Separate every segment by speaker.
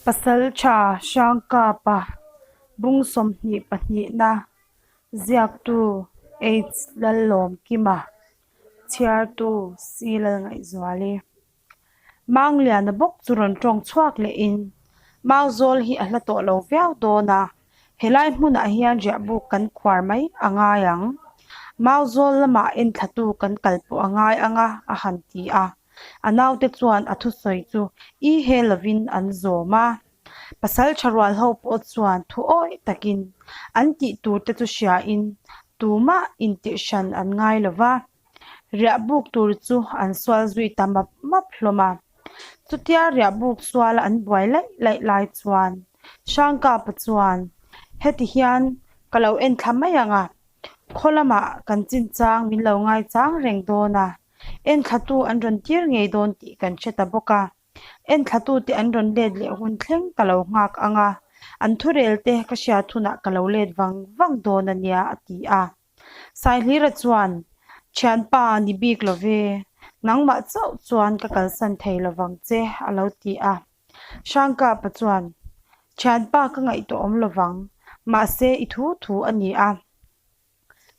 Speaker 1: Pasaltha Hrangkapa bung 22na ziaktu H Lallawmkima chhiartu C Lalngaihzuali Mangliana bawk chu rawn tawng chhuak lehin Mauzawl hi a hla tawh lo viau dawn a, helai hmunah hian riahbuk kan khuar mai a ngai ang. Mauzawl lamah enthlatu kan kal pawh a ngai ang a, a han ti a. A naute chuan a thusawi chu i he lovin an zawm a. Pasal tha rual ho pawh chuan thu awih takin an tih tur te chu hriain tumah intihhran an ngai lo va. Riah buk tur chu an sual zui ta map map hlawm a. Chutia riah buk suala an buai laih laih lai chuan Hrangkapa chuan, Heti hian ka lo en thla mai ang a, khaw lamah kan chinchang min lo ngaichang reng dawn a, enthlatu an rawn tir ngei dawn tih kan hre ta bawk a. Enthlatute an rawn let leh hun thleng ka lo nghak ang a, an thurel te ka hriat hunah ka lo let vang vang dawn a nia, a ti a. Saihlira chuan, Thianpa ni bik lo ve, nangmah chauh chuan ka kalsan thei lo vang che, a lo ti a. Hrangkapa chuan, Thianpa ka ngaihtuah awm lo vang, mahse i thu thu a ni a.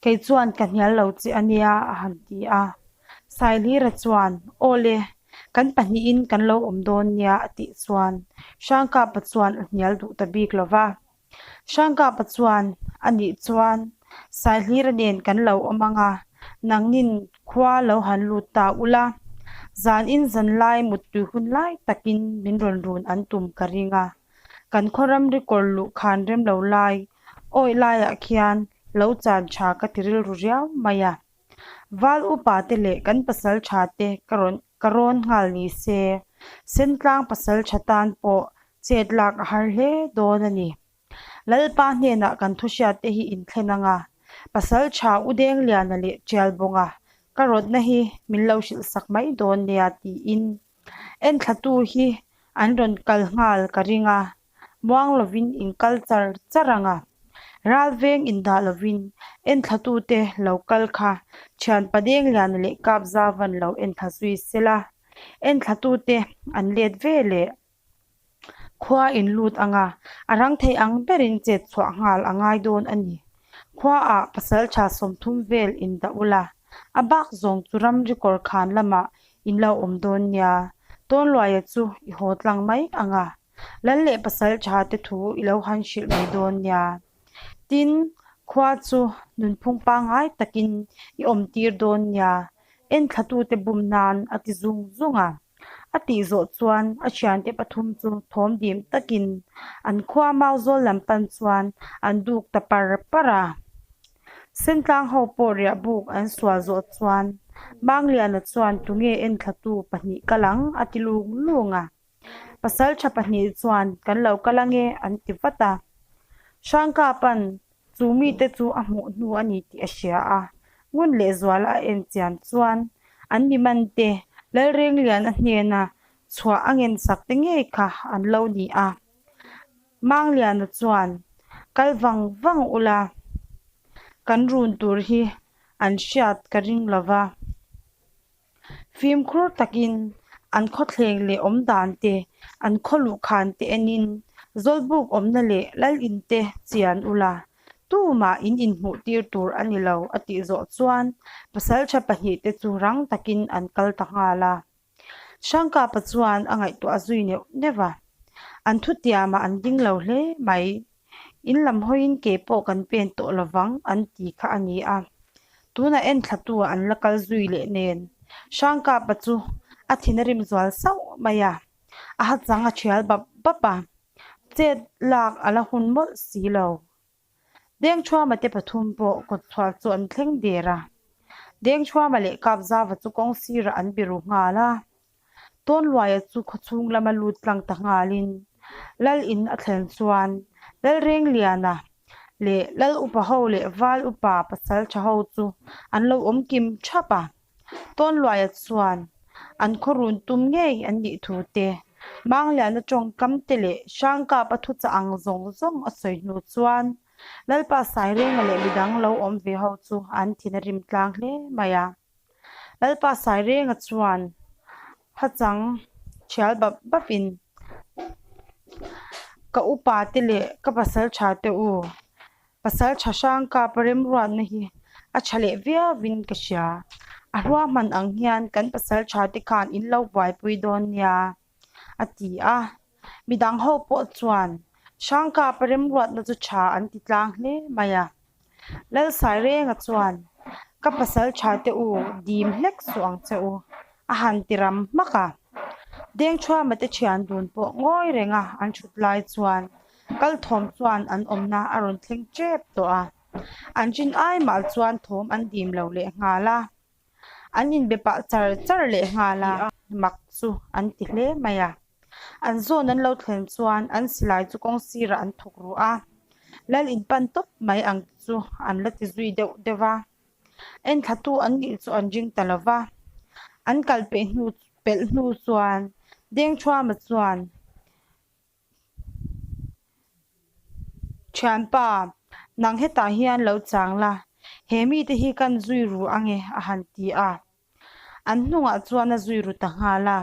Speaker 1: Kei chuan ka hnial lo che a nia, a han ti a. Saihlira chuan, Aw le, kan pahnihin kan lo awm dawn nia, a tih chuan Hrangkapa chuan a hnial duh ta bik lo va. Hrangkapa chuan, A nih chuan Saihlira nen kan lo awm ang a, nangnin khua lo han lut ta ula, zanin zanlai muttui hun lai takin min rawn run an tum ka ring a, kan khaw ramri kawr luh khan rem lo lai awih laiah khian lo chan tha ka ti rilru riau mai a. Val upa te leh kan pasal tha te ka rawn ka rawn nghal ni se, Sentlang pasal tha tan pawh chet lak a har hle dawn a ni. Lalpa hnenah kan thu hriat te hi inthlen ang a, pasal tha U Dengliana leh Tialbawnga ka rawtna hi min lo hrilh sak mai dawn nia tiin enthlatu hi an rawn kal nghal ka ring a, muang lovin in kal char char ang a, ral veng indah lovin enthlatute lo kal kha thianpa Dengliana leh Kapzavan lo enthla zui sela, enthlatute an let ve leh. Khua in lut ang a, a rang thei ang berin chet chhuah nghal a ngai dawn a ni. Khuaah pasaltha 30 vel in dah ula, a bak zawng chu ramri kawr khan lamah in lo awm dawn nia. Tawnluaia chu i haw tlang mai ang a, lal leh pasaltha te thu i lo han hrilh mai dawn nia. Tin, khua chu nunphung pangngai takin i awm tir dawn nia, enthlatute bum nan a ti zung zung a. A tih zawh chuan a thiante pathum chu thawm dim takin an khua Mauzawl lam pan chuan an duk ta par par a. Sentlang ho pawh riah buk an sual zawh chuan Mangliana chuan tunge enthlatu pahnih kal ang a ti lung lung a. Pasaltha pahnih chuan kan lo kal ange an ti vat a. Hrangkapa'n Chu mite chu a hmuh hnu a ni tih a hria a, ngun lehzuala a en chian chuan an mi mante Lalrengliana hnena chhuah a ngensak te ngei kha an lo ni a. Mangliana chuan, Kal vang vang ula, kan run tur hi an hriat ka ring lo va. Fimkhur takin an khawthleng leh awm dan te, an khaw luhkhan te enin Zawlbuk awmna leh lal in te chian ula, tumah in inhmuh tir tur a ni lo a tih zawh chuan pasaltha pahnih te chu rang takin an kal ta nghal a. Hrangkapa chuan a ngaihtuah zui neuh neuh a, an thutiamah an ding lo hle mai. In lam hawiin ke pawh kan pen tawh lovang an ti kha a ni a. Tunah enthlatu ah an la kal zui leh nen Hrangkapa chu a thin a rim zual sauh mai a, a ha chang a thial bap bap a, chet lak a la hun mawlh si lo. Dengthuama te pathum pawh kawtchhuah chu an thleng der a, Dengthuama leh Kapzava chu kawng sirah an biru nghal a. Tawnluaia chu khawchhung lama lut tlang ta nghalin Lal in a thlen chuan Lalrengliana leh Lal upa ho leh Val upa pasal tha ho chu an lo awm kim thap a. Tawnluaia chuan an khawrun tum ngei an nih thu te, Mangliana tawngkam te leh Hrangkapa thuchah ang zawng zawng a sawi hnu chuan Lalpa Sairenga leh midang lo awm ve ho chu an thin a rim tlang hle mai a. Lalpa Sairenga chuan hachang thial bap bapin. Ka upa te leh ka pasaltha te u, pasaltha Hrangkapa remruatna hi a tha leh viauin ka hria. A hluahman ang hian kan pasaltha te khan in lo buaipui dawn nia, a ti a. Midang ho pawh chuan Hrangkapa remruatna chu tha an ti tlang hle mai a. Lalsairenga chuan, Ka pasal tha te u, dim hlek suh ang che u, a han ti ram hmak a. Dengthuama te thian dun pawh ngawi renga an thut lai chuan kalthawm chuan an awmna a rawn thleng tep tawh a. An rin ai mah chuan thawm an dim lo leh nghal a. An inbe pah char char leh nghal a, mak chu an ti hle mai a. An zawn an lo thlen chuan an silai chu kawng sirah an thawk ruh a, lal in pan tawp mai ang chu an la ti zui deuh deuh va. Enthlatu an nih chu an ring ta lo va. An kal peih hnu pelh hnu chuan Dengthuama chuan Thianpa, nang hetah hian lo chang la, he mite hi kan zui ru ange a han ti a. An hnungah chuan a zui ru ta nghal a.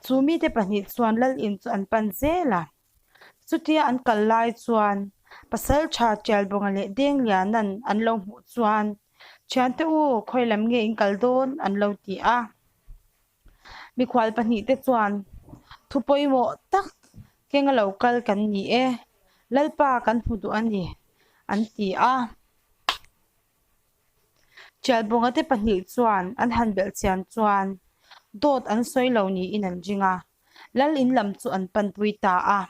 Speaker 1: Chu mite pahnih chuan lal in chu an pan zel a. Chutia an kal lai chuan Pasaltha Tialbawnga leh Dengliana'n an lo hmuh chuan, Thiante u, khawi lam nge in kal dawn? an lo ti a. Mikhual pahnihte chuan, Thu pawimawh tak kenga lo kal kan ni e, Lalpa kan hmu duh a ni, an ti a. Tialbawnga te pahnih chuan an han belh chian chuan dawt an sawi lo niin an ring a, Lal in lam chu an panpui ta a.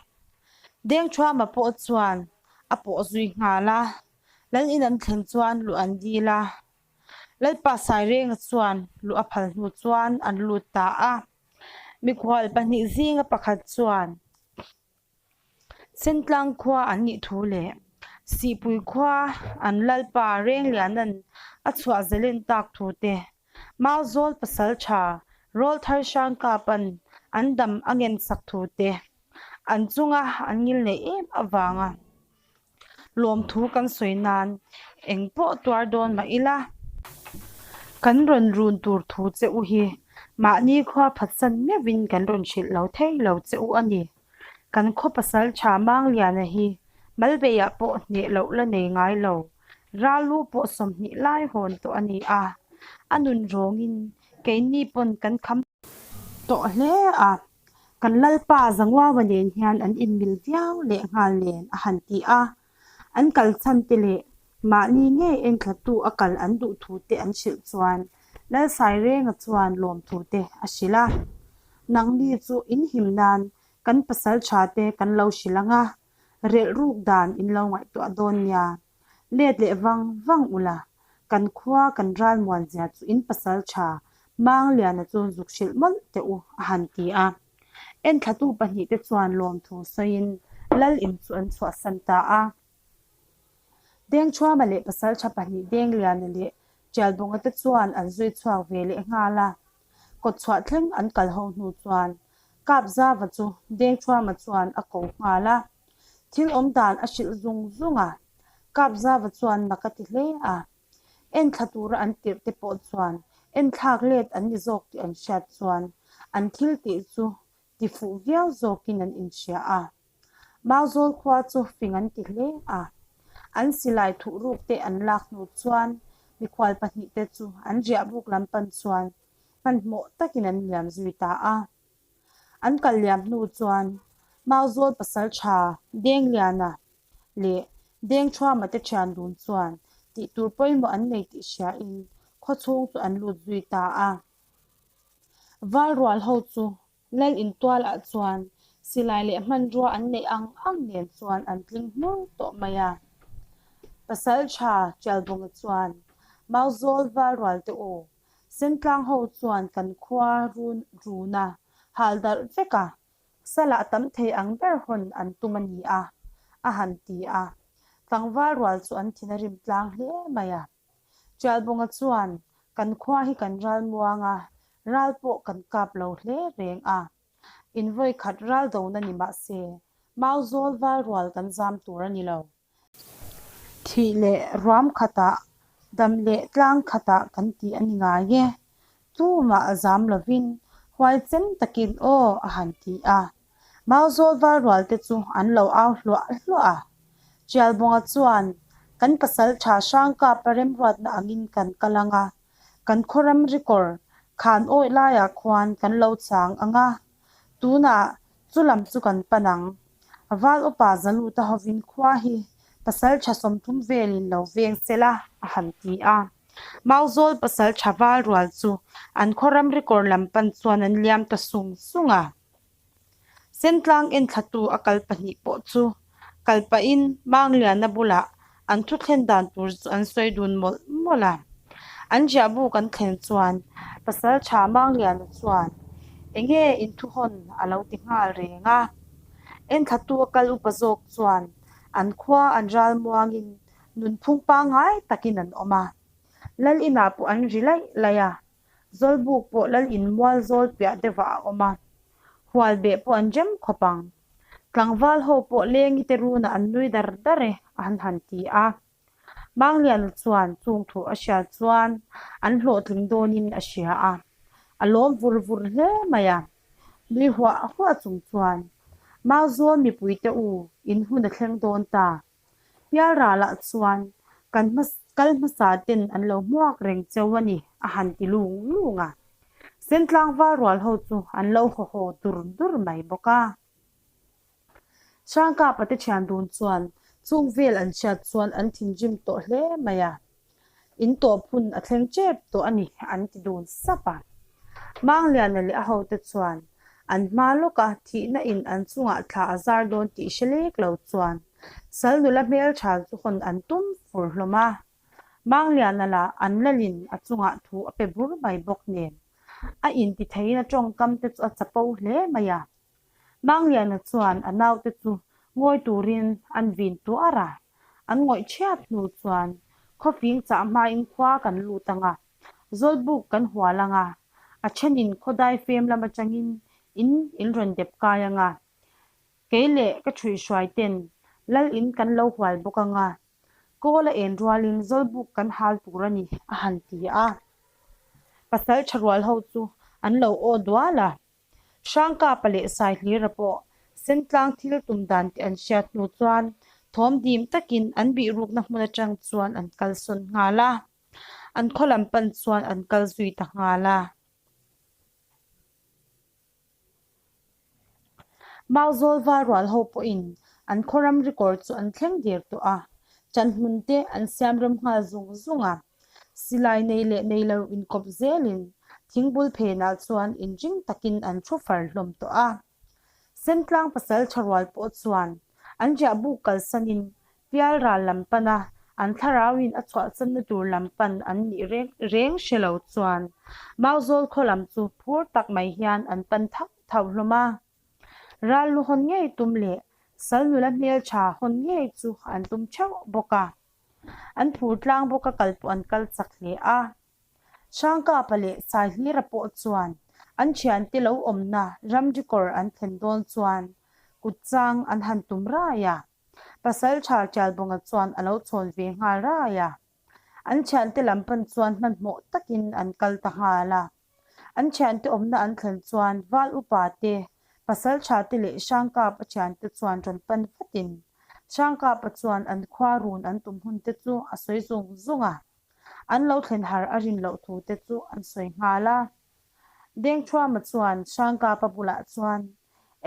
Speaker 1: Dengthuama pawh chuan a pawh zui nghal a, Lal in an thlen chuan luh an dil a. Lalpa Sairenga chuan luh a phal hnu chuan an lut ta a. Mikhual pahnih zinga pakhat chuan Sentlang khua an nih thu leh Sihpui khua an Lalpa Rengliana'n a chhuah zalen tak thu te, Mauzawl pasaltha Rawlthar Hrangkapa'n an dam a ngensak thu te, an chunga an ngilneih em avanga Lawmthu kan sawi nan eng pawh tuar dawn mah ila, kan rawn run tur thu che u hi mahni khua phatsan meuhin kan rawn hrilh lo thei lo che u a ni. Kan khaw pasal tha Mangliana hi Malbeiah pawh hneh loh la nei ngai lo, Ralu pawh 20 lai hawn tawh a ni a, a nun rawngin keini pawn kan kham tawh hle a. Kan Lalpa Zanguaua nen hian an inmil viau leh nghal nen a han ti a, an kal chhan te leh mahni ngei enthlatu a kal an duh thu te an hrilh chuan Lalsairenga chuan lawmthu te a hrilh a. Nangni chu in him nan kan pasaltha te kan lo hrilh ang a, relh ruk dan in lo ngaihtuah dawn nia. Let leh vang vang ula, kan khua kan ralmuan zia chu in pasal tha Mangliana chu zuk hrilh mawlh teh u a han ti a. Enthlatu pahnihte chuan lawmthu sawiin Lal in chu an chhuahsan ta a. Dengchhuama leh pasal tha pahnih Dengliana leh Tialbawnga te chuan an zui chhuak ve leh nghal a. Kawtchhuah thleng an kal ho hnu chuan Kapzava chu Dengchhuama chuan a ko nghal a. Thil awm dan a hrilh zung zung a, Kapzava chuan mak a ti hle a. Enthla tura an tirh te pawh chuan enthlak let an ni zawk tih an hriat chuan an thil tih chu ti fuh viau zawkin an inhria a. Mauzawl khua chu fing an ti hle a. An silai thuh ruk te an lak hnu chuan mikhual pahnih te chu an riah buk lam pan chuan hmanhmawh takin an liam zui ta a. An kal liam hnu chuan Mauzawl pasal tha Dengliana leh Dengthuama te thian dun chuan tih tur pawimawh an nei tih hriain khawchhung chu an lut zui ta a. Valrual ho chu Lal intualah chuan silai leh hmanrua an neih ang ang nen chuan an tling hmur tawh mai a. Pasal tha Tialbawnga chuan Mauzawl Valrual te u, Sentlang ho chuan kan khua run runa hal darh vek a, salah tam thei ang ber hawn an tum a ni a, a han ti a. Tlangval rual chu an thin a rim tlang hle mai a. Tialbawnga chuan, Kan khua hi kan ral muang a, ral pawh kan kap lo hle reng a. In vawi khat ral dona ni mah se, Mauzawl val rual kan zam tur a ni lo. Thih leh ruam khatah, dam leh tlang khatah kan tih a ni ngai e. Tumah a zam lovin huaichem takin aw a han ti a. Mauzawl valrual te chu an lo au hluah hluah a. Tialbawnga chuan, Kan pasaltha Hrangkapa remruatna angin kan kal ang a, kan khaw ramri kawr khan awih laiah khuan kan lo chang ang a, tunah chu lam chu kan pan ang. Val upa Zaluta hovin khua hi pasaltha 30 velin lo veng sela a han ti a. Mauzawl pasaltha val rual chu an khaw ramri kawr lam pan chuan an liam ta sung sung a. Sentlang enthlatu a kal pahnih pawh chu kal pahin Mangliana bulah an thu thlen dan tur chu an sawi dun mawlh mawlh a. An ziahbuk an thlen chuan Pasaltha Mangliana chuan enge inthuhawn a lo ti nghal reng a. Enthlatu a kal upa zawk chuan an khua an ral muangin nunphung pangngai takin an awm a. Lal inah pawh an ri laih laih a. Zawlbuk pawh lal in mual zawl piah deuhah a awm a, hual beh pawh an rem khawp ang. Tlangval ho pawh lengi te runah an nui dar dar e a han han ti a. Mangliana chuan chung thu a hriat chuan an hlawhtling dawnin a hria a, a lawm vur vur hle mai a. Nui huah huah chung chuan, Mauzawl mipuite u, in hun a thleng dawn ta. Pialralah chuan kan kal hmasa ten an lo hmuak reng cheu a ni, a han ti lung lung a. Sentlang val rual ho chu an lo haw haw dur dur mai bawk a. Hrangkapa te thian dun chuan chung vel an hriat chuan an thinrim tawh hle mai a. In tawp hun a thleng tep tawh a ni, an ti dun sap a. Mangliana leh a hote chuan an hma lawka thihna in an chungah thla a zar dawn tih hre lek lo chuan sal nula hmeltha chu hawn an tum fur hlawm a. Mangliana lah an lalin a chungah thu a pe bur mai bawk nen a intitheiin a tawngkam te chu a chapo hle mai a. Mangliana chuan a naute chu ngawi turin an vin tuar a, an ngawih ṭhiat hnu chuan khawfing chah hmain khua kan lut ang a, Zawlbuk kan hual ang a, a ṭhenin khawdai fem lam aṭangin in in rawn dep kai ang a, kei leh ka ṭhuihhruai ten lal in kan lo hual bawk ang a, Kawl a en rualin Zawlbuk kan hal tur a ni, a han ti a. Pasal ṭha rual ho chu an lo aw dual a. Hrangkapa leh Saihlira pawh Sentlang thil tum dan tih an hriat hnu chuan thawm dim takin an bihrukna hmun atang chuan an kalsawn nghal a, an khaw lam pan chuan an kal zui ta nghal a. Mauzawl val rual ho pawhin an khaw ram rikawr chu an thleng der tawh a, ṭanhmun te an siam rem nghal zung zung a. Silai nei leh nei lo inkawp zelin thingbul phenah chuan inring takin an thu far hlawm tawh a. Sentlang pasal tha rual pawh chuan an riahbuk kalsanin pialral lam pana an thlarauin a chhuahsanna tur lam pan an nih reng reng hre lo chuan Mauzawl khaw lam chu phur tak mai hian an pan thauh thauh hlawm a. Ral lu hawn ngei tum leh sal nula hmeltha hawn ngei chu an tum theuh bawk a. An phur tlang bawk a kal pawh an kal chak hle a. Hrangkapa leh Saihlira pawh chuan an thiante lo awmna ramrikawr an thlen dawn chuan kut chang an han tum rai a. Pasaltha Tialbawnga chuan a lo chhawn ve nghal rai a. An thiante lam pan chuan hmanhmawh takin an kal ta nghal a. An thiante awmna an thlen chuan Val upa te, Pasaltha te leh Hrangkapa thiante chuan rawn pan vatin Hrangkapa chuan an khua run an tum hun te chu a sawi zung zung a. An lo thlen har a rin loh thu te chu an sawi nghal a. Dengthuama chuan Hrangkapa bulah chuan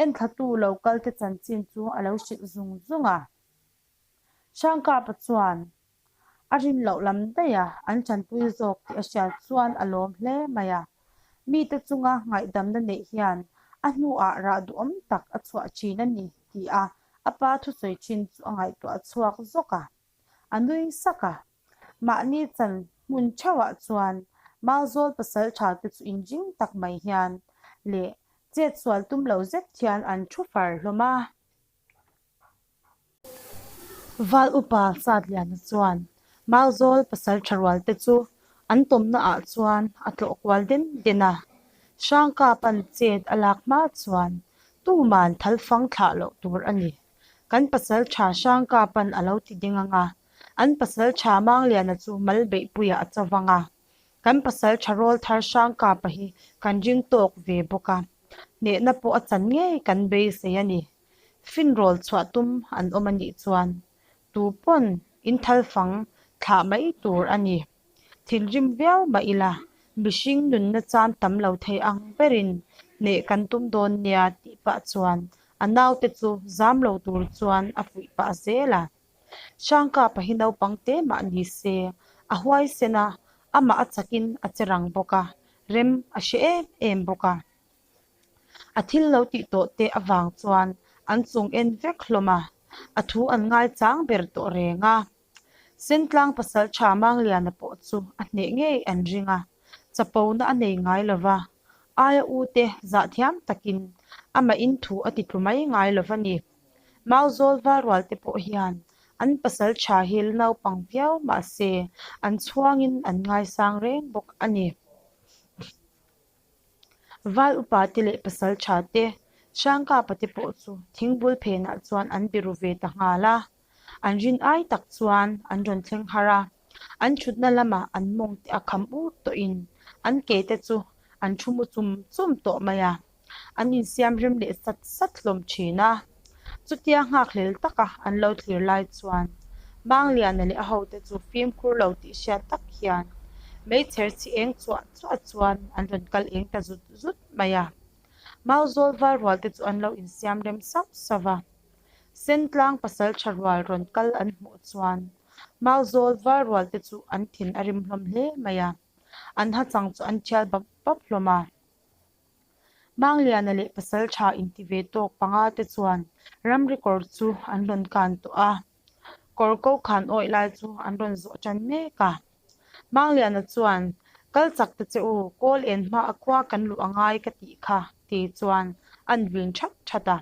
Speaker 1: enthlatu lo kal te chanchin chu a lo hrilh zung zung a. Hrangkapa chuan a rin loh lam daih a, an tanpui zawk tih a hriat chuan a lawm hle mai a. Mite chunga ngaihdamna neih hian a hnuah rah duhawm tak a chhuah thin a ni tih a a pa thusawi thin chu a ngaihtuah chhuak zawk a. A nui sak a. Mahni chan hmun theuhah chuan Mauzawl pasal tha te chu inring tak mai hian leh chetsual tum lo zet hian an thu far hlawm a. Val upa Satliana chuan Mauzawl pasal tha rual te chu an tawmna ah chuan a tlawh kual den den a, Hrangkapan chet a lak hma chuan tuman thal fang thlah loh tur a ni. Kan pasal tha Hrangkapan a lo ti ding ang a, an pasal tha Mangliana chu mal beihpuiah a cho vang a, kan pasal tha rawl thar Hrangkapa hi kan ring tawk ve bawk a. Hnehna pawh a chan ngei kan beisei a ni. Finrawl chhuah tum an awm a nih chuan tu pawn in thalfang thlah mai tur a ni. Thinrim viau mah ila mihring nunna chan tam lo thei ang berin hneh kan tum dawn nia tih pah chuan a naute chu zam lo tur chuan a fuih pah zel a. Hrangkapa hi naupang te mah ni se a huaisen a, amah a chakin a che rang bawk a, rem a hre em em bawk a. A thil lo tih tawh te avang chuan an chung en vek hlawm a, a thu an ngaichang ber tawh reng a. Sentlang pasaltha Mangliana pawh chu a hneh ngei an ring a, chapona a nei ngai lo va, aia u te zahthiam takin amahin thu a ti tlu mai ngai lo va ni. Mauzawl valrual te pawh hian an pasaltha hi la naupang viau mah se an chhuangin an ngaisang reng bawk a ni. Val upa te leh pasaltha te, Hrangkapa te pawh chu thingbul phenah chuan an biru ve ta nghal a. An rin ai tak chuan an rawn thleng har a, an thutna lamah an mawng te a kham ur tawhin an ke te chu an thu mu chum chum tawh mai a, an insiam rem leh sat sat hlawm thin a. Chutia nghakhlel taka an lo thlir lai chuan Mangliana leh a hote chu fimkhur lo tih hriat tak hian meichher chhi eng chuah chuah chuan an rawn kal eng ta zut zut mai a. Mauzawl valrual te chu an lo insiam rem sauh sauh va. Sentlang pasaltha rual rawn kal an hmuh chuan Mauzawl valrual te chu an thin a rim hlawm hle mai a, an hachang chu an thial bap bap hlawm a. Mangliana leh pasaltha inti ve tawk panga te chuan ramri kawr chu an rawn kan tawh a, kawr ko khan awih lai chu an rawn zawh tan mek a. Mangliana chuan, Kal chak ta che u, kawl en hma a khua kan luh a ngai ka tih kha, ti chuan an vin that that a.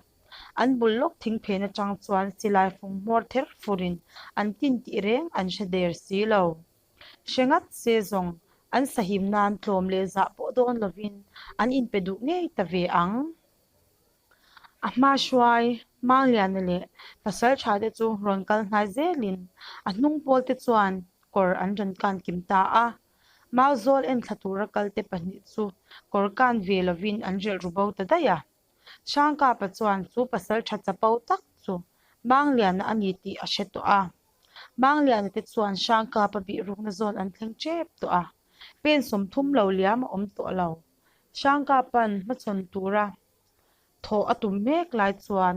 Speaker 1: An bul lawk thing phen atang chuan silai fung hmawr ther furin an tin tih reng an hre der si lo. Hre ngat se zawng an sahim nan tlawm leh zah pawh dawn lovin an inpe duh ngei ta ve ang. A hma hruai, Mangliana leh Pasaltha te chu rawn kal hnai zelin a hnung pawl te chuan kawr an rawn kan kim ta a. Mauzawl enthla tura kalte pahnih chu kawr kan ve lovin an relh ru bo ta daih a. Hrangkapa chuan chu pasaltha chapo tak chu Mangliana a ni tih a hre tawh a. Mangliana te chuan Hrangkapa bihrukna zawn an thleng tep tawh a, pen 30 lo liam a awm tawh lo. Hrangkapa'n hmachhawn tura thawh a tum mek lai chuan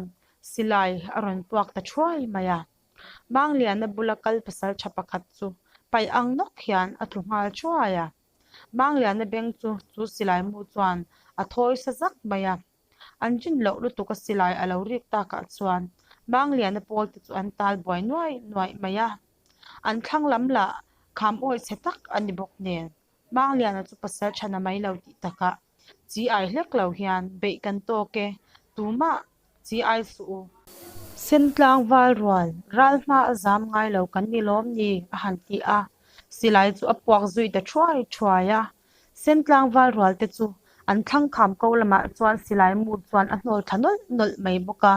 Speaker 1: silai a rawn puak ta thuai mai a. Mangliana bula kal pasaltha pakhat chu paih ang nawk hian a tlu nghal thuai a. Mangliana beng chu chu silai mu chuan a thawi sa zak mai a, an rin loh lutuk a silai a lo rik takah chuan Mangliana pawl te chu an tal buai nuai nuai mai a, an thlang lam lah kham awi chhe tak a ni bawk nen Mangliana chu pasal chhan a mai lo tih takah chi ai hlek lo hian beih kan tawk e, tumah Chi ai suh u. Sentlang val rual, ral hma a zam ngai lo kan ni lawm ni? a han ti a. Silai chu a puak zui ta thuai thuai a. Sentlang val rual te chu an thlang kham ko lamah chuan silai mu chuan a hnawl thla nawlh nawlh mai bawk a.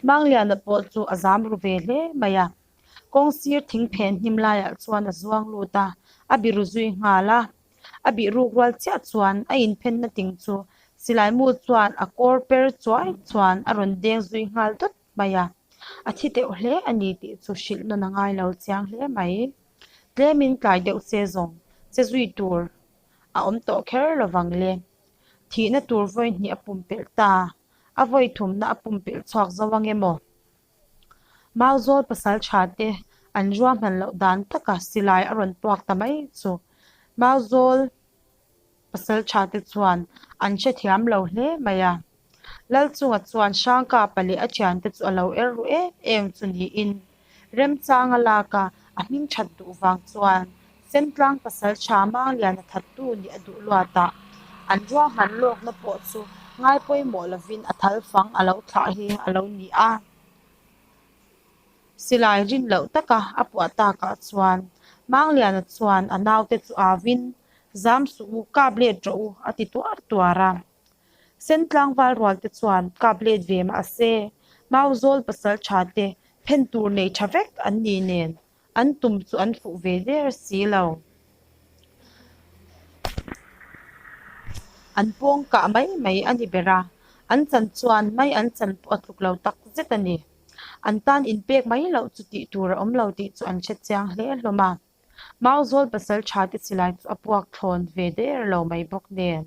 Speaker 1: Mangliana pawh chu a zam ru ve hle mai a. Kawng sir thing phen hnim laiah chuan a zuang lut a, a biru zui nghal a. A bih ruk rual chiah chuan a inphenna ting chu silai mu chuan a kawr per chuai chuan a rawn deng zui nghal dawt mai a. A thi deuh hle a ni tih chu hrilh nawn a ngai lo chiang hle mai. Tlemin tlai deuh che zawng che zui tur a awm tawh kher lovang le. Thihna tur vawi hnih a pumpelh ta, a vawi thumna a pumpelh chhuak zo ang emaw? Mauzawl pasal tha te an ruahman loh dan taka silai a rawn puak ta mai chu Mauzawl pasal tha te chuan an hrethiam lo hle mai a. Lalchunga chuan Hrangkapa leh a thiante chu a lo er ru em em chu niin remchang a lak a, a hming that duh vang chuan Sentlang pasal tha Mangliana thattu nih a duh luatah an ruahman lawkna pawh chu ngai pawimawh lovin a thal fang a lo thlah hi a lo ni a. Silai rin loh taka a puah takah chuan Mangliana chuan a naute chu avin, Zam suh u, kap let rawh u, a ti tuar tuar a. Sentlang valrual te chuan kap let ve mah se, Mauzawl pasal tha te phen tur nei tha vek an ni nen An tum chu an fuh ve der si lo. An pawng kah mai mai a ni ber a, an chan chuan mai an chan pawh a tluk lo tak zet a ni. An tan inpek mai loh chu tih tur a awm lo tih chu an hre chiang hle hlawm a. Mauzawl pasal tha te silai chu a puak thlawn ve der lo mai bawk nen,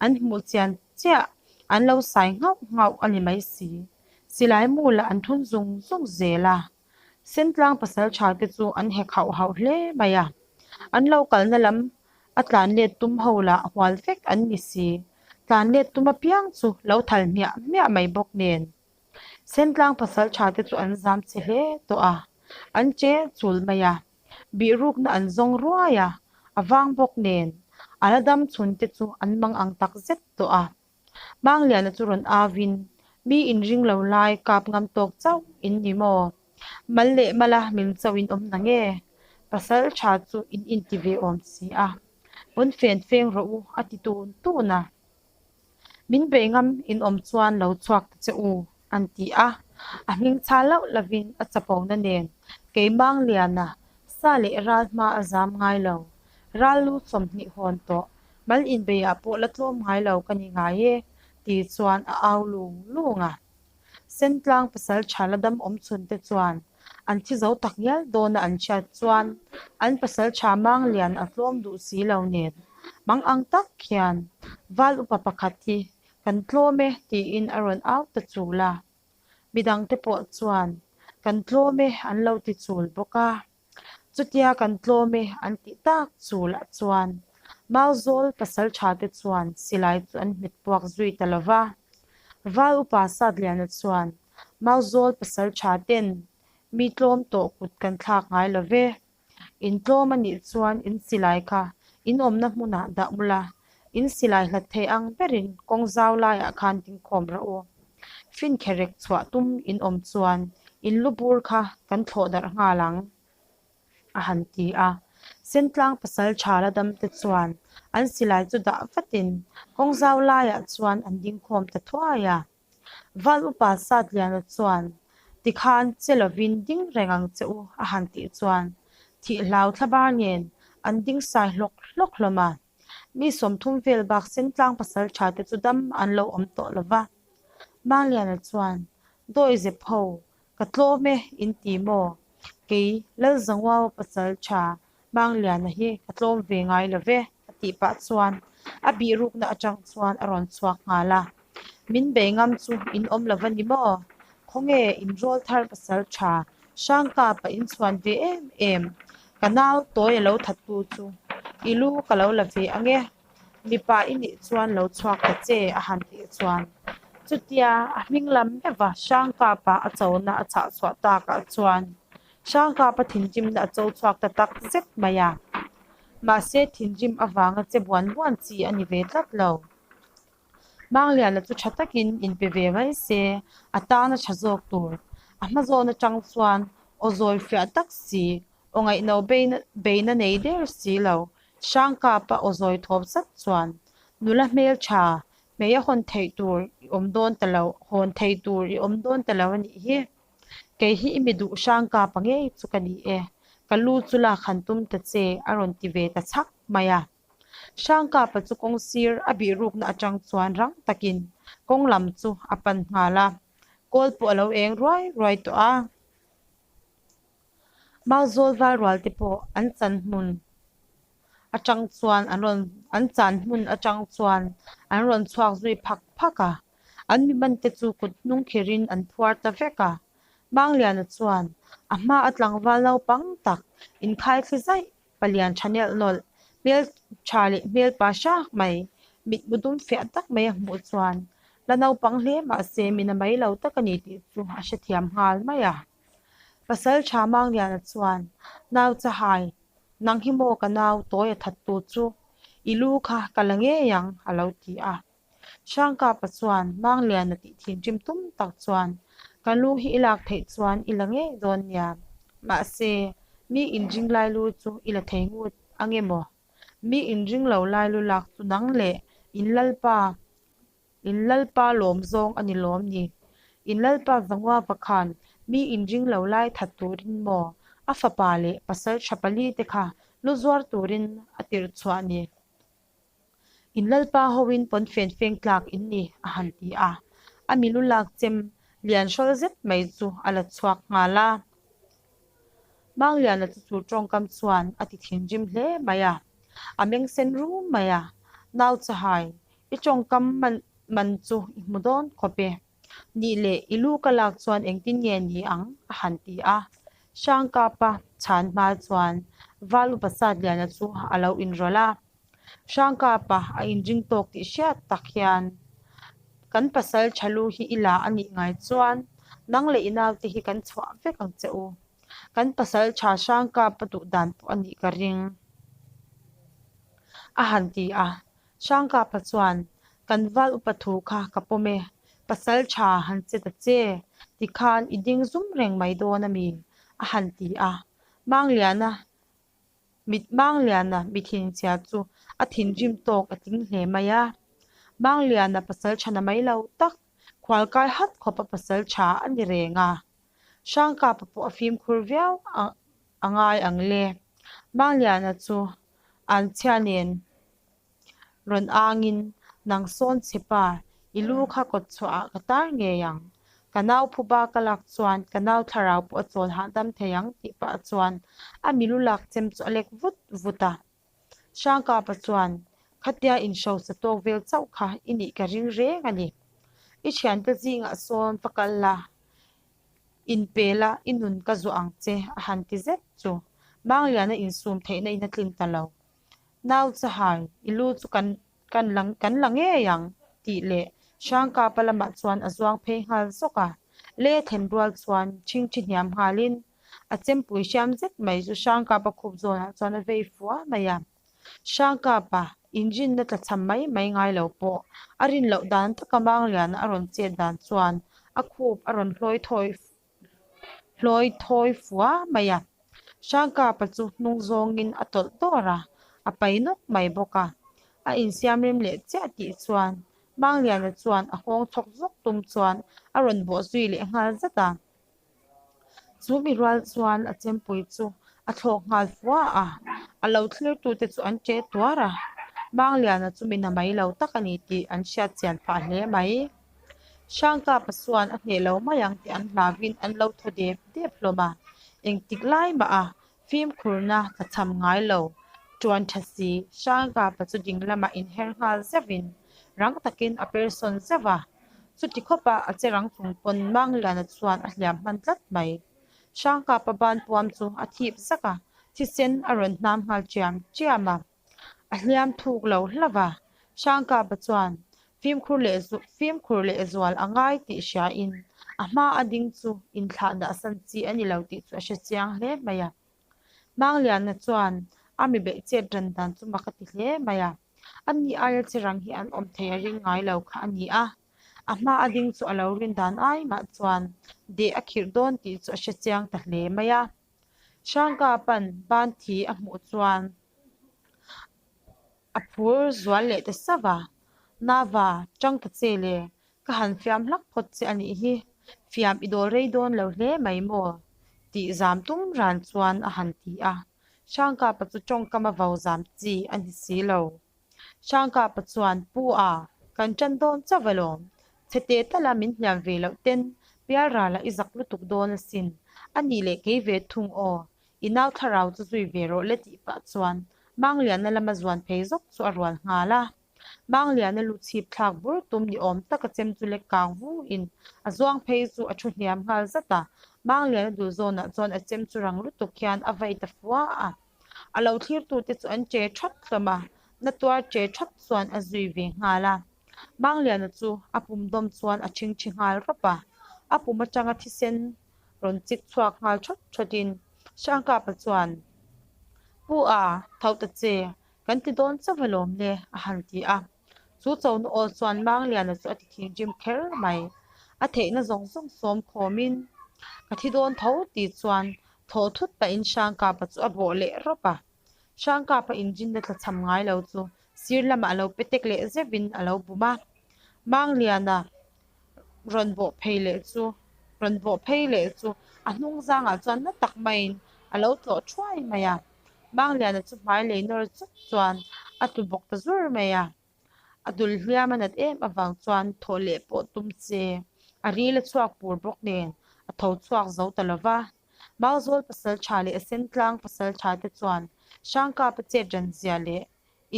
Speaker 1: an hmuh chian chiah an lo sai nghauh nghauh a ni mai si. Silai mu lah an thun zung zung zel a. Sentlang pasal tha te chu an hek hauh hauh hle mai a. An lo kalna lam a tlan let tum ho lah hual vek an ni si. Tlan let tum apiang chu lo thal hmiah hmiah mai bawk nen. Sentlang pasal tha te chu an zam che hle tawh a, an che chul mai a, bihrukna an zawng ruai a, a vang bawk nen a la dam chhun te chu an mang ang tak zet tawh a. Mangliana chu rawn au in, Mi inring lo lai kap ngam tawk chauh in ni maw? Mal leh mala min chauh in awm na nge? Pasal tha chu in inti ve awm si a, pawn fen feng rawh u a ti tun tun a. Min bei ngam in awm chuan lo chhuak ta che u, an ti a. A hming chha loh lovin a chapona nen Keimang Liana sa leh ral hma a zam ngai lo. Ral lu 20 hawn tawh, mal inbeiah pawh la tlawm ngai lo ka ni ngai e, ti chuan a au lung lung a. Sentlang pasal tha la dam awm chhun te chuan an thi zo tak ngial dawna an hriat chuan an pasal tha mang lian a tlawm duh si lo nen mang ang tak hian val upa pakhat hi kan tlawm e tiin a rawn au ta chul a. Midang te pawh chuan kan tlawm e an lo ti chul bawk a. Chutia kan tlawm e an tih tak chulah chuan Mauzawl pasal tha te chuan silai chu an hmet puak zui ta lo va. Val upa Satliana chuan Mauzawl pasal tha ten mi tlawm tawh kut kan thlak ngai lo ve. In tlawm a nih chuan in silai kha in awmna hmunah dah ula, in silai hlat thei ang berin kawng zau laiah khan dingkhawm rawh u. Finkherek chhuah tum in awm chuan in lu bur kha kan thlawh darh nghal ang, a han ti a. Sentlang pasal tha la dam te chuan an silai chu dah vatin kawng zau laiah chuan an dingkhawm ta thuai a. Val upa Satliana chuan, Tikhan che lovin ding reng ang che u, a han tih chuan thih hlau thlabar nen an ding sai hlawk hlawk hlawm a. Mi 30 vel bak Sentlang pasal tha te chu dam an lo awm tawh lo va. Mangliana chuan, Dawi zep ho, ka tlawm e in ti maw? Kei Lalzanguaua pasal tha Mangliana hi ka tlawm ve ngai lo ve, a tih pah chuan a bihrukna atang chuan a rawn chhuak nghal a. Min bei ngam chu in awm lo va ni maw? Khawnge in rawl thar pasal tha Hrangkapa in chhuan ve em em? Ka nau tawi a lo thattu chu i lu ka lo la ve ang e. Mipa i nih chuan lo chhuak ta che a han tih chuan chutia a hming lam meuh a Hrangkapa a chona a chhah chhuah takah chuan Hrangkapa thinrimna a cho chhuak ta tak zet mai a. Mahse thinrim avanga che buan buan chi a ni ve tlat lo. Mangliana chu tha takin inpe ve mai se, a tan a tha zawk tur. A hma zawn atang chuan aw zawi fiah tak si, aw ngaihno beina nei der si lo. Hrangkapa aw zawi thawp zat chuan, Nula hmeltha, hmei a hawn theih tur i awm dawn ta lo, hawn thei tur i awm dawn ta lo a nih hi. Kei hi i mi duh Hrangkapa ngei chu ka ni e, ka lu chu lak han tum ta che a rawn ti ve ta chhak mai a. Hrangkapa chu kawng sir a bihrukna atang chuan rang takin kawng lam chu a pan nghal a, kawl pawh a lo eng ruai ruai tawh a. Mauzawl valrual te pawh an chan hmun atang chuan an rawn an chan hmun atang chuan an rawn chhuak zui phak phak a, an mi man te chu kut hnung khirin an phuar ta vek a. Mangliana chuan a hma a tlangval naupang tak inkhaithli zaih Palian tha nelh nawlh, hmel tha leh hmel pa hrak mai, mitmu dum fiah tak mai a hmuh chuan la naupang hle mahse min a mai lo tak a ni tih chu a hrethiam nghal mai a. Pasal tha Mangliana chuan, Nau Chahai, nang hi maw ka nau tawi a that tu chu, i lu kha ka la ngei ang a lo ti a. Hrangkapa chuan Mangliana tih thinrim tum tak chuan, Ka lu hi i lak theih chuan i la ngei dawn nia. Mahse, mi inring lai lu chu i la thei ngut ang emaw? Mi inring lo lai lu lak chu nang leh in lalpa, in lalpa lawm zawng a ni lawm ni? In lalpa Zanguava khan mi inring lo lai that turin maw a fapa leh pasal tha pali te kha lu zuar turin a tirh chhuah ni? In lalpa hoin pawnfen feng tlak in ni, a han ti a. A milu lak chem lian hrawl zet mai chu a la chhuak nghal a. Mangliana chu chu tawngkam chuan a ti thinrim hle mai a. A meng sen rum mai a, Nau chahai, i tawngkam man man chu i hmu dawn khawp e. Nih leh i lu ka lak chuan engtin nge ni ang? a han ti a. Hrangkapa chhan hma chuan Val upa Satliana chu a lo inrawlh a. Hrangkapa a inring tawk tih hriat tak hian, Kan pasal tha lu hi i la a nih ngai chuan nang leh i naute hi kan chhuah vek ang che u. Kan pasal tha Hrangkapa duh dan pawh a nih ka ring, a han ti a. Hrangkapa chuan, Kan val upa thu kha ka pawm e, pasal tha han che ta che, tikhan i ding zum reng mai dawn a mi? a han ti a. Mangliana mit Mangliana mi thinchhia chu a thinrim tawk a tling hle mai a. Mangliana pasal tha na mai lo tak, khualkai hat khawpa pasal tha a ni reng a. Hrangkapa pawh a fimkhur viau a ngai ang le. Mangliana chu an chhia nen rawn angin, Nang sawn che pa, i lu kha kawt chhuahah ka tar ngei ang. Ka nau phuba ka lak chuan ka nau thlarau pawh a chawl hahdam thei ang tih pah chuan a milu lak chem chu a lek vut vut a. Hrangkapa chuan, Khatia inhrosa tawk vel chauh kha i nih ka ring reng a ni. I thiante zingah sawn va kal la, inpel a, i nun ka zuah ang che a han ti zet chu. Mangliana insum theihna in a tlin ta lo. Nau chahai, i lu chu kan kan la kan la ngei ang tih leh Hrangkapa lamah chuan a zuang phei nghal zawk a. Le thlen rual chuan ṭhingṭhi hniam nghalin a chempui hriam zet mai chu Hrangkapa khup zawnah chuan a vei fua mai a. Hrangkapa inrinna tla cham mai mai ngai lo pawh a rin loh dan taka Mangliana a rawn chet dan chuan a khup a rawn hlawi thawi hlawi thawi fua mai a. Hrangkapa chu hnung zawngin a tawlh dawr a, a pai nawk mai bawk a. A insiam rem leh chiah tih chuan Mangliana chuan a nghawng chhawk zawk tum chuan a rawn bawh zui leh nghal zat a. Chu mi rual chuan a chempui chu a thlawk nghal fua a, a lo thlirtute chu an che tuar a, Mangliana chu mi na mai lo tak a ni tih an hriat chian phah hle mai. Hrangkapa chuan a hneh lo mai ang tih an hlauin an lo thaw dep dep hlawm a, engtik lai mah a fimkhurna tla cham ngai lo. Tuan tha si, Hrangkapa chu ding lamah inher nghal zeuhin rang takin a per sawn zeuh a. Chuti khawpa a che rang chung pawn Mangliana chuan a hliam hman tlat mai. Hrangkapa ban puam chu a thip zak a, thisen a rawn hnam nghal chiam chiam a. A hliam thuk lo hlauh a, Hrangkapa chuan fimkhur leh fimkhur leh zual a ngai tih hriain a hma a ding chu inthlah dah san chi a ni lo tih chu a hre chiang hle mai a. Mangliana chuan a mi beih chet ran dan chu mak a ti hle mai a. Ani aia che rang hi an awm thei a ring ngai lo kha a ni a. A hma a ding chu a lo rin dan ai mah chuan deh a khirh dawn tih chu a hre chiang ta hle mai a. Hrangka pan ban thi a hmuh chuan a phur zual leh ta sauh a, Nava, tang ta che le, Ka han fiam hlak phawt che a nih hi, fiam i dawl rei dawn lo hle mai maw? tih zam tum ran chuan a han ti a. Hrangkapa chu tawngkam a vo zam chi a ni si lo. Hrangkapa chuan, Pu a, kan tan dawn chauh alawm. Chhete tala min hliam ve loh ten pialralah i zak lutuk dawn asin. A nih leh kei ve thung aw, i nau thlarau chu zui ve rawh le tih pah chuan Mangliana lama zuan phei zawk chu a rual nghal a. Mangliana lu chhip thlak bur tum ni awm taka chem chu lek kang vu in a zuang phei chu a thu hniam nghal zat a. Mangliana dul zawnah chuan a chem chu rang lutuk hian a vei ta fua a. A lo thlir tute chu an che that hlawm a, na tuar che that chuan a zui ve nghal a. Mangliana chu a pum dawm chuan a thingthi nghal rawp a, a pum atanga thisen rawn chik chhuak nghal that that in Hrangkapa chuan, Pu a, tho ta che, Kan ti dawn chauh alawm le, a han ti a. Chu chona aw chuan Mangliana chu a ti thinrim kher mai. A theihna zawng zawng sawm khawmin ka thi dawn tho tih chuan thaw thut pahin Hrangkapa chu a bawh leh rawp a. Hrangkapa inrinna tla cham ngai lo chu sir lamah a lo pe tek leh zeuhin a lo bum a. Mangliana rawn bawh phei leh chu rawn bawh phei leh chu a hnung zangah chuan na tak maiin a lo tlawh thuai mai a. Mangliana chu hmai lei nawr chawt chuan a tlu bawk ta zur mai a. A dul hliam a nat em avang chuan thawh leh pawh tum se a ril a chhuak pur bawk nen a tho chhuak zo ta lo va. Mauzawl pasaltha leh Sentlang pasaltha te chuan Hrangkapa chet ran zia leh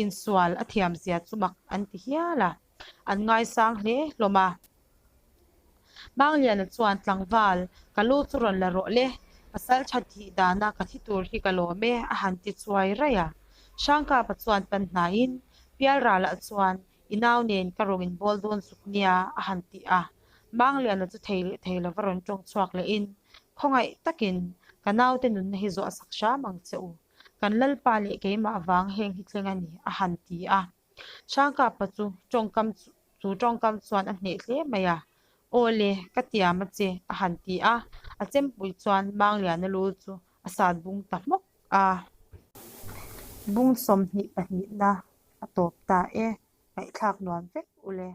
Speaker 1: insual a thiam zia chu mak an ti hial a, an ngaisang hle hlawm a. Mangliana chuan tlangval, Ka lu chu rawn la rawh le, pasaltha thih dana ka thi tur hi ka lawm e a han ti chuai raih a. Hrangkapa chuan pan hnaiin Pialralah chuan I nau nen ka rawn inbawl dawn zuk nia a han ti a. Mangliana chu thei leh thei lova rawn tawng chhuak lehin, Khawngaih takin ka naute nunna hi zawh sak hram ang che u. Kan Lalpa leh keimah vang heng hi thleng a ni a han ti a. Hrangkapa chu tawngkam chu tawngkam chuan a hneh hle mai a. Aw le, ka tiam a che a han ti a. A chempui chuan Mangliana lu chu a sat bung ta hmawk a. Bung 22 na a tawp ta e, ngaihthlak nuam vek u le.